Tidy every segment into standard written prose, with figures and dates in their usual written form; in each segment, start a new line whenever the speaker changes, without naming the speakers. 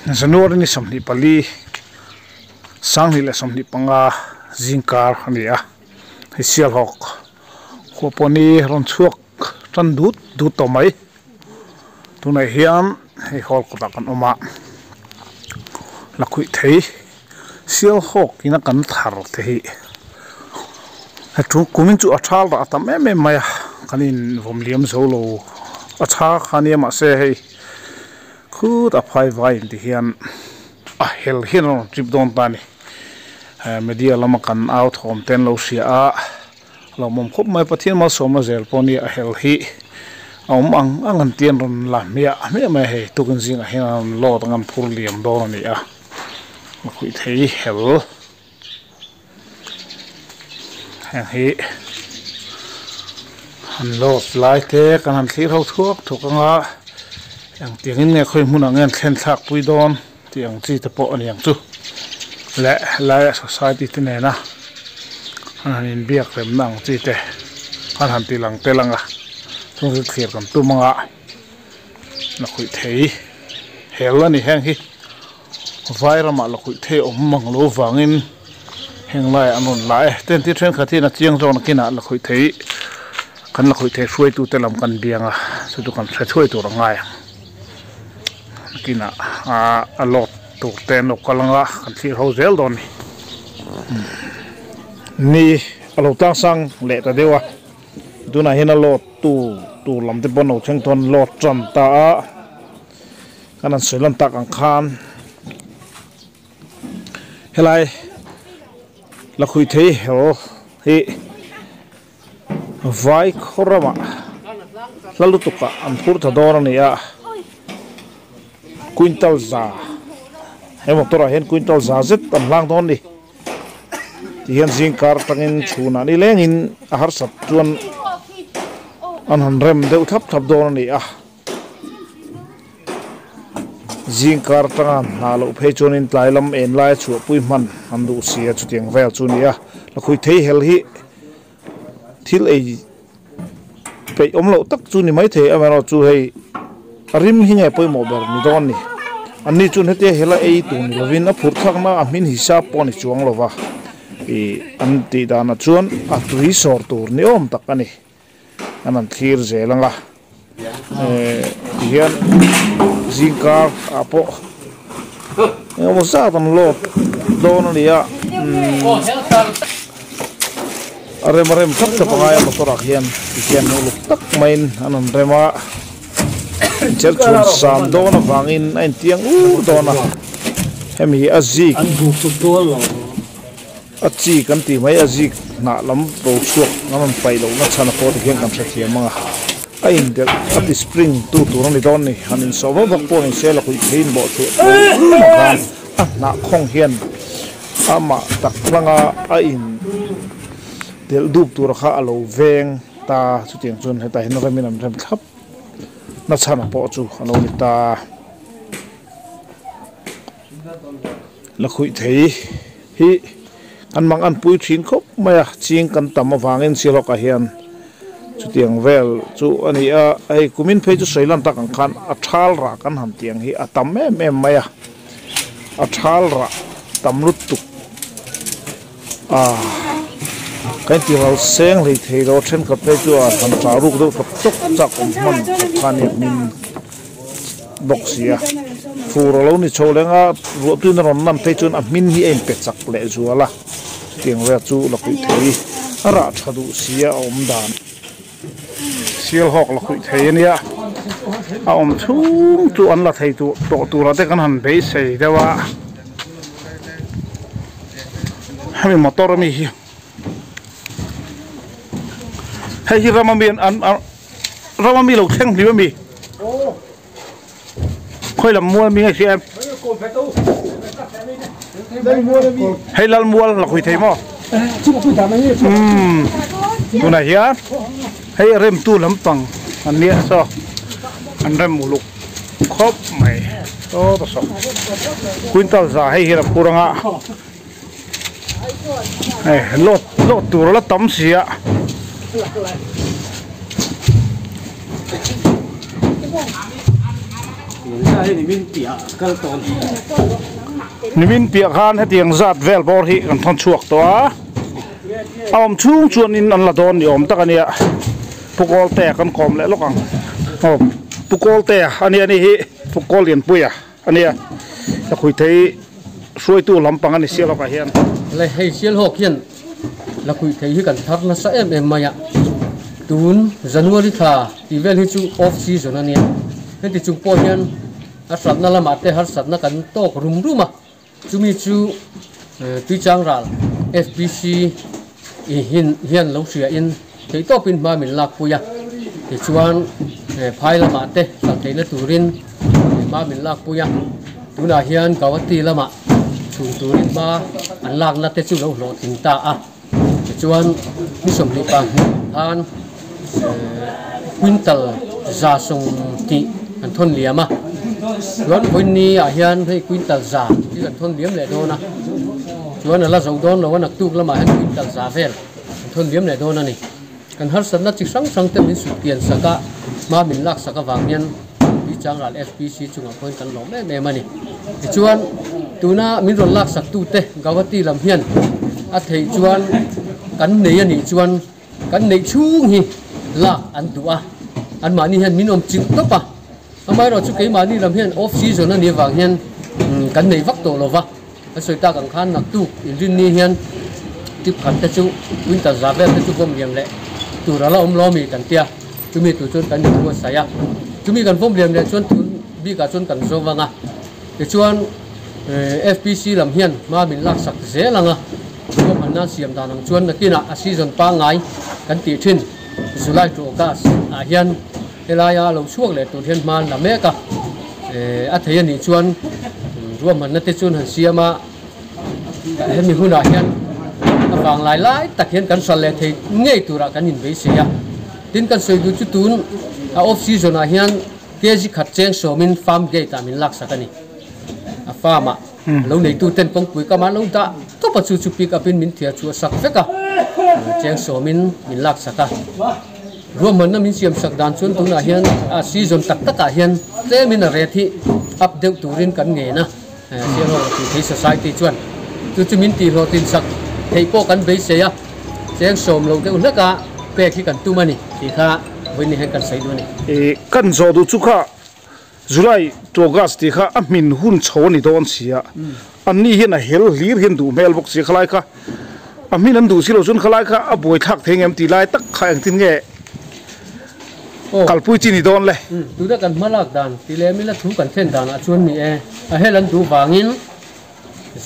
January ni 24 2025 zingkar ani a hei Sialhawk khua pawh ni rawn chhuak tan dut dut tawh mai tunah hian hei hall kawtah kan awm a la khuih thei Sialhawk ina kan thar te hi he thu kumin chu a thal rah tam em em mai a kan in vawm liam zo lo a tha kha nia mahse hei khut a phai vai in ti hian a hel hian a rawn trip dawn ta a ni media lama kan au thawm te an lo hria a lo awm khawp mai Pathian malsawmna zel pawh nia a hel hi a awm ang ang an ti an rawn la hmiah hmiah mai a hei tukin zingah hian an rawn load ang an phur liam dawn a ni a. A khuih thei hel heng hi han load lai te kan han thlir ho thuak thuak anga engtiang in nge khawi hmunah nge an thlen thlak pui dawn tih ang chi te pawh a ni ang chu leh helai a society te nena an han inbiak remna ang chi te an han ti lang tel anga chung chu thlir kan tum anga la khuih thei hel a ni heng hi. Vai ramah la khuih thei awm mang lo vangin heng laiah an rawn la e. Ten thil thenkhat hian a chiang zawk nakinah la khuih thei kan la khuih thei hruaitute lam kan biang a chu chu kan hre thuai tur a ngai ang. Nakinah a load tur te an lo kal anga kan thlir ho zel dawn a ni. Ni a lo tlang sang leh ta deuh a tunah hian a load tu tur lam te pawh an lo thleng tawn load tan ta a. Kan han sawi lan tak ang khan helai lakhuih thei hel hi vai khaw ramah hla lutuk ah an phur ta dawn a ni a quintal za he motor ah hian quintal za zet an hlang dawn a ni tihian zingkar atangin chhunah nilengin a harsat chuan an han rem deuh thlap thlap dawn a ni a. Zingkar atanga hna loh phei chuanin tlai lam en laia chhuahpui hman an duh si a, chutiang vel chu a ni a. Lakhuih thei hel hi thil ei peih awm loh tak chu ni maithei amaherawh chu hei a rim hi nge pawimawh ber ni dawn ni. Anni chuan hetia hela ei tur ni lovin a phurh thlakna a hmin hisap pawh a ni chuang lova ih an tih danah chuan a tui sawr tur ni awm tak a ni. An han thlir zel ang a eh tihian zingkar ah pawh engemaw zat an load dawn a ni a umm a rem a rem thlap thlap a ngai a motor ah khian tihian uluk tak maiin an han rem a inchher chhun sam dawn avangin a intiang ur dawn a hemi hi a zik. A chi kan tih mai a zik hnah lam ro chhuak an rawn paih loh na chhan a pawh tikhian kan hrethiam ang a, a indelh a ti spring tu tur a ni dawn ni, han insawh vak vak pawh ni se la khuih theiin bawh chhuah tur rum ang khan a hnah khawng hian amah tak hlanga a in delh dup tur kha a lo veng ta chutiang chuan hetah hian remin an rem thlap na chhan a pawh chu a lo ni ta. La khuih thei hi kan mang an pui thin khawp mai a, ching kan tam avangin Sialhawkah hian chutiang vel chu a ni a, hei kumin phei chu sawi lan tak ang khan a thal rah kan han tih ang hi a tam em em mai a, a thal rah tam lutuk a kan ti ral seng hlei thei lo a thenkhat phei chu a han chah ruk deuh tawk tawk chak awm hman khawp kha a ni a hmin. bawk si a fur a lo ni chho leng a ruahtuina rawn lan phei chuan a hmin hi a inpe chak leh zual a chutiang vel chu la khuih thei a rah tha duh si a awm dan Sialhawk la khuih thei a nia a awm chhung chu an la thei tur tawh tura te kan han beisei deuh a hemi motor ami hi hei hi ram ami an Ram ami lo thleng hlim ami? Khawi lam mual mi nge hria em? Hei lal mual la khui thei maw? Umm tunah hian hei a remtu lampang an nia saw an rem uluk khawp mai saw ta saw quintal za hei hian a phur anga hei load load tur a la tam si a. Nimin piah khan hetiang zat vel bawr hi kan thawn chhuak tawh a, a awm chhung chuanin an la dawn ni awm tak a nia. Pu Kawltea kan kawm leh lawk ang. Aw Pu Kawltea a nia ni hi Pu Kawllianpuia a nia. Ka khui thei hruaitu lampang a ni Sialhawk ah hian.
Le hei Sialhawk hian la khui thei hi kan thar nasa em em mai a, tun January thla tih vel hi chu off season a nia, heti chung pawh hian a hratna lamah te harsatna kan tawk rum rum a, chumi chu Tuichang ral FPC hian lo hria in theihtawpin hma min lakpui a, tichuan phai lamah te hralh theihna turin hma min lakpui a, tunah hian Guwahati lamah chhun turin hma an lakna te chu lo hlawhtling ta a, tichuan ni 22 khan quintal 120 an thawn liam a, chuan vawiin ah hian hei quintal 100 hi kan thawn liam leh dawn a, chuan a la zo dawn lo a naktuk lamah hian quintal 100 vel an thawn liam leh dawn a ni. Kan harsatna chi hrang hrang te min sut kian sak a, hma min lak sak avang hian Tuichang ral FPC chungah pawhin kan lawm em em a ni. Tichuan tuna min rawn lak sak tute Guwahati lam hian a theih chuan kan nei a nih chuan Kan neih chhung hi lak an duh a, anmahni hian min awm chilh tawp a, amaherawhchu keimahni lam hian off season a nih avang hian kan nei vak tawh lo va, kan sawi tak ang khan naktuk inrinni hian trip khat te chu winter za vel te chu vawm liam leh tur a la awm lo ami kan tia, chumi tur chuan kan inbuatsaih a, chumi kan vawm liam leh chuan tun bikah chuan kan zo vang a, tichuan FPC lam hian hma min laksak zel ang a. Ruahmanna siam dan ang chuan nakinah a season pangngai kan tih thin July to August ah hian helaia lo chhuak leh tur hian hma an la mek a, a thei a nih chuan ruahmanna te chuan han siam a, hemi hunah hian a vang lai lai tak hian kan hral leh thei ngei turah kan inbeisei a. Tin kan sawi duh chu tun a off season ah hian kg khat cheng sawmin farm gate ah min laksak a ni, a farm ah. Lo neitu ten kawngpui kam ah lo dah tawp a chu chu pick up in min thiar chhuah sak vek a, cheng sawm in min lak sak a. Ruahmanna min siam sak dan chuan tunah hian a season tak tak ah hian tlem in a rate hi up deuh turin kan ngen a, Sialhawk Rakhmuthei Society chuan chu chu min tih hlawhtlin sak theih pawh kan beisei a, cheng sawm lo deuh hlek a pek hi kan tum a ni tih kha vawiin hian kan sawi duh a ni.
Kan zawh duh chu kha July to August tih kha a hmin hun chho a ni dawn si a, an ni hian a hel hlir hian duh hmel bawk si a, khalai kha a hmin an duh si lo chuan khalai kha a buai thlak thei ngem tih lai tak kha engtin nge kalpui chi ni dawn le.
Tuna kan hma lak dan tih leh mila thu kan thlen danah chuan ni e, a hel an duh vangin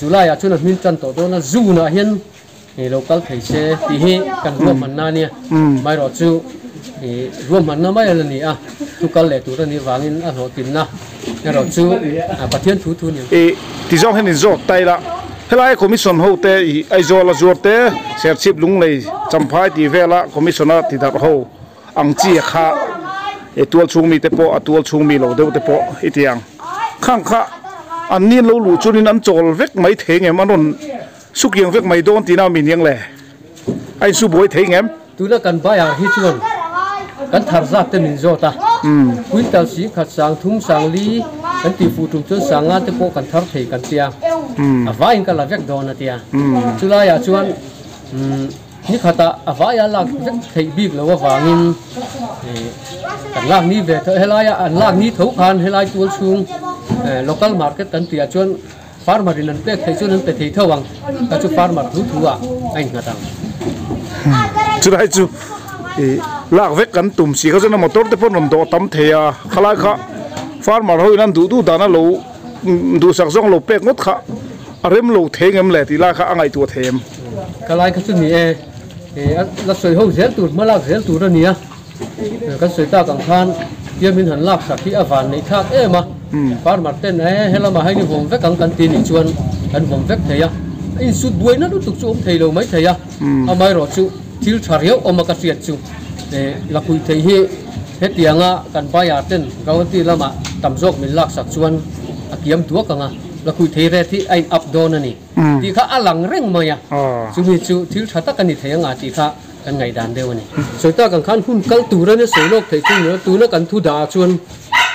July ah chuan a hmin tan tawh dawn a, June ah hian Hei lo kal thei se tih hi kan ruahmanna a nia. Amaherawh chu ruahmanna mai a la ni a, thu kal leh tur a nih vangin a hlawhtlinna erawh chu Pathian thu thu a ni ang.
I ti zawng hian inzawt ta ila, helai Commission ho te i Aizawl a zuar te, Serchhip Lunglei Champhai tih vela Commission a ti darh ho ang chi a kha i tual chhung mi te pawh a tual chhung mi lo deuh te pawh i ti ang. Khang kha an ni an lo luh chuanin an chawl vek mai thei ngem an rawn Sukiang vek mai dawn tihna mi niang le? A insu buai thei ngem?
Tuna kan baiah hi chuan kan thar zat te min zawt a, quintal sing khat sang thum sang li kan tih fuh tum chuan sang nga te pawh kan thar thei kan tia, a vaiin ka la vek dawn a tia. Chulaiah chuan ni khatah a vaia lak vek theih bik lo avangin kan lak ni ve tho, helaia an lak ni tho khan helai tual chhung local market kan tihah chuan Farmer in an pek theih chuan an pe thei tho ang, kha chu farmer thu thu ah a innghat ang.
Chulai chu i lak vek kan tum si kha chuan a motor te pawh an rawn dawh tam thei a, khalai kha farmer ho in an duh duh dan a lo duhsak zawng lo pek ngawt kha a rem lo thei ngem le tih lai kha a ngaihtuah thei em?
Khalai kha chu ni e, la sawi ho zel tur hma lak zel tur a nia. Kan sawi tak ang khan tia min han lak sak hi a van neih thlak em a, farmer ten e helamah hian i vawm vek ang kan ti nih chuan kan vawm vek thei a, a insut buaina lutuk chu awm thei lo mai thei a, amaherawh chu thil tha riau awm a ka hriat chu lakhuih theih hi hetianga kan buyer ten Guwahati lamah tam zawk min lak sak chuan a kiam duak ang a, lakhuih thei rate hi a in up dawn a ni tih kha a lang reng mai a, chumi chu thil tha tak a ni thei anga tih kha. Kan ngaihdan deuh a ni. Sawi tak ang khan hun kal tur a nia sawi lawk theih chu ni lo. Tuna kan thu dah ah chuan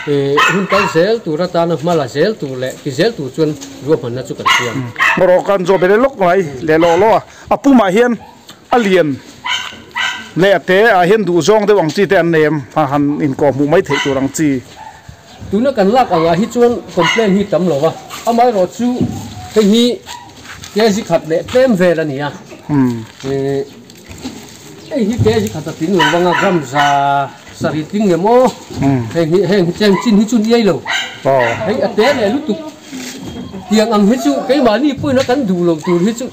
Hun kal zel tur atana hma la zel tur leh ti zel tur chuan ruahmanna chu kan siam.
Erawh kan zawh belh lawk mai leh lawh lawh a, a pumah hian a lian leh a te ah hian duhzawng deuh ang chi te an nei em? Ha han inkawh hmuh mai theih tur ang chi.
Tuna kan lak angah hi chuan complaint hi tam lo va, amaherawh chu hei hi kg khat leh tlem vel a ni a. Hei hi kg khat a tling lo vang a, gram za sarih tling nge maw? Heng hi heng hi cheng chin hi chu ni ei lo. Hei a te leh lutuk tiang ang hi chu keimahni pawhin a kan duh lo tur hi chu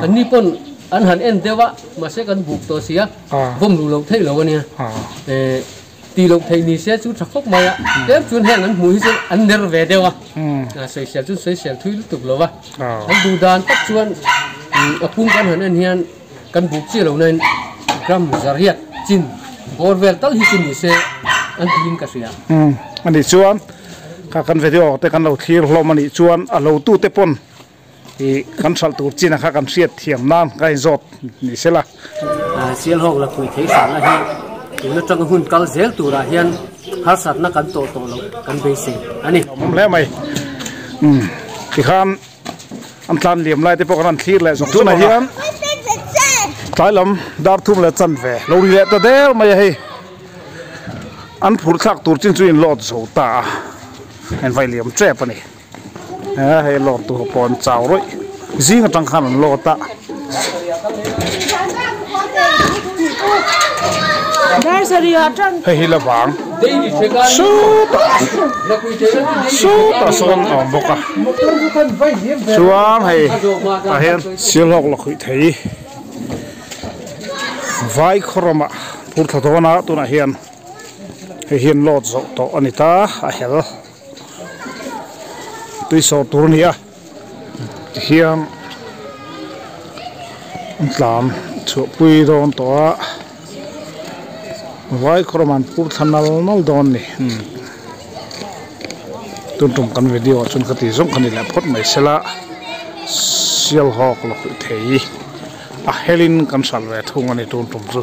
anni pawn an han en deuh a, mahse kan buk tawh si a, vawm luh loh theih lo a nia. Tih loh theih ni se chu tha khawp mai a, tlem chuan heng an hmuh hi chuan an ner ve deuh a, sawisel chu sawisel thui lutuk lo va, an duh dan tak chuan a pum kan han en hian kan buk chiah lo nain gram zariat chin bawr vel tal hi chu ni se an tiin ka hria.
A nih chuan kha kan video te kan lo thlir hlawm a nih chuan a lo tute pawn I kan hralh tur chin a kha kan hriat thiam nan ka inzawt ni se la.
Sialhawk la pui thei hranna hi tun atanga hun kal zel turah hian harsatna kan tawh tawh loh kan beisei a ni.
Awm hle mai. Umm tikhan an tlan liam lai te pawh kan han thlir leh zawk tunah hian tlai lam dar thum leh chanve lo ri leh ta der mai a hei. An phur thlak tur chin chu inlawt zo ta a, an vai liam tep a ni. Hei lawr tur pawh an chau rawih zing atang khan an lawt a. Hei hi la vang sutah sutah sawn a awm bawk a chuan hei tah hian sialhawk la khuih thei vai khaw ramah phur thla dawn a tunah hian hei hi an lawt zawh tawh a ni ta a hel. Tui sawr tur a ni a tihian an tlan chhuah pui dawn tawh a vai khawram an pur thla nal nal dawn a ni tun tum kan video ah chuan ka tih zawng kha ni leh phawt mai sela sialhawk la hruih thei a helin kan hralh ve thung a ni tun tum chu.